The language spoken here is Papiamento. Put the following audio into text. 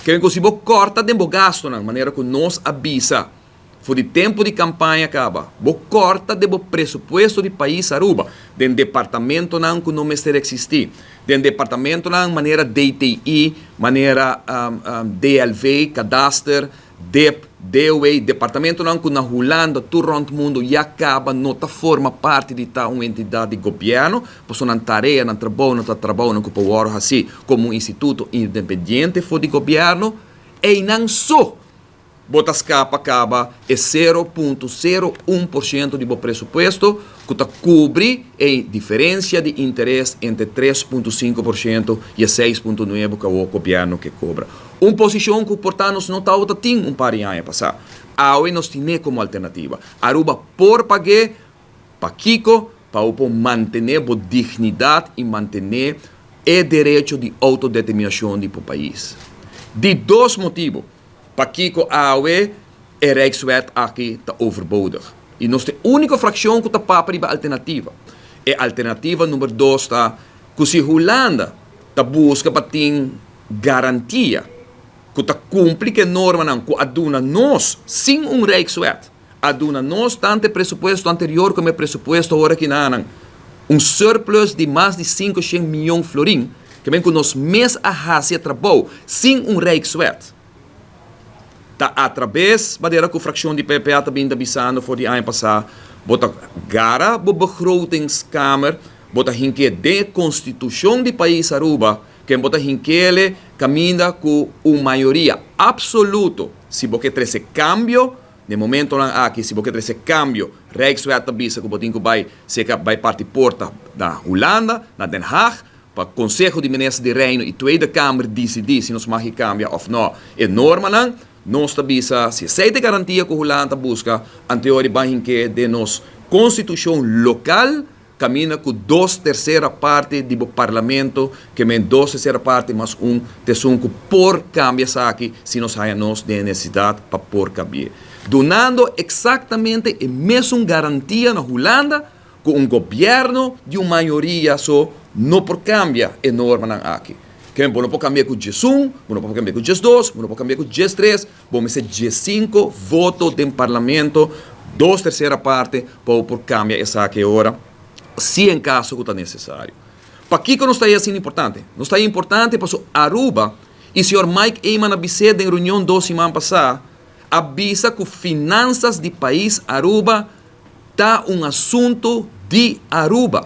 Ke men ku si bo kòrta den bo gastunan, manera ku nos a bisa for di tempu di kampaña kaba, bo kòrta den bo presupuesto di pais Aruba, den departamentonan ku no mester eksistí, den departamentonan manera DTI, manera DLV, Kadaster, dip, DOW, departamentonan ku na Hulanda tur rònt mundu ya kaba no ta forma parti di ta un entidat di gobièrnu, pasobra nan tarea, nan trabou no ta trabounan ku por wòrdu hasí komo un instituto independiente for di gobièrnu. Einan so bo ta skapa kaba e sero punto sero un por siento di bo presupuesto ku ta kubri e diferensia di interes entre 3.5% i e 6.9 ku awor gobièrnu ke kobra. Un posishon ku por ta nos no tabata tin un par di aña pasá. Awe nos tin'é komo alternativa. Aruba por pag'é. Pakiko? Pa bo por mantené bo dignidat i mantené e derecho di outodeterminashon di bo pais. Di dos motibu pakiko awe e Rijkswet aki ta overbodig. I nos ta e úniko frakshon ku ta papia riba alternativa. E alternativa number dos ta ku si Hulanda ta buska pa tin garantia ku ta kumpli ku e normanan ku a duna nos sin un Rijkswet, a duna nos tantu e presupuesto anterior komo e presupuesto awor aki nanan un surplus di mas di 500 miyon florin, ke men ku nos mes a hasi e trabou sin un Rijkswet. Ta atrabes manera ku frakshon di PPA ta bin ta bisando for di aña pasá, bo ta gara bo begrotingskamer, bo ta hink'é den e konstitushon di pais Aruba, ken bo ta hink'ele kaminda ku un mayoria apsoluto si bo ke trese kambio. Den momentonan aki si bo ke trese kambio, Rijkswet ta bisa ku bo tin ku bai seka bai parti porta na Hulanda, na Den Haag, pa Konseho di Minister di Reino i Tweede Kamer disidí si nos mag kambia òf nò e normanan. Nos ta bisa si esei ta e garantia ku Hulanda ta buska, anteori ban hink'é den nos konstitushon lokal kaminda ku dos tersera parti di bo parlamento, ke men dos tersera parti mas un ta esun ku por kambia esaki si nos haña nos den e nesesidat pa por kambi'é. Dunando eksaktamente e mesun garantia na Hulanda ku un gobièrnu di un mayoria so no por kambia e normanan aki. Ke men bo no por kambia ku 11, bo no por kambia ku 12, bo no por kambia ku 13, bo mester 15 voto den parlamento, dos tersera parte, pa bo por kambia esaki e ora, si en kaso ku ta nesesario. Pakiko nos ta e asina importante? Nos ta e importante pasobra Aruba, i señor Mike Eman a bis'é den reunion dos siman pasá, a bisa ku finansas di pais Aruba ta un asuntu di Aruba.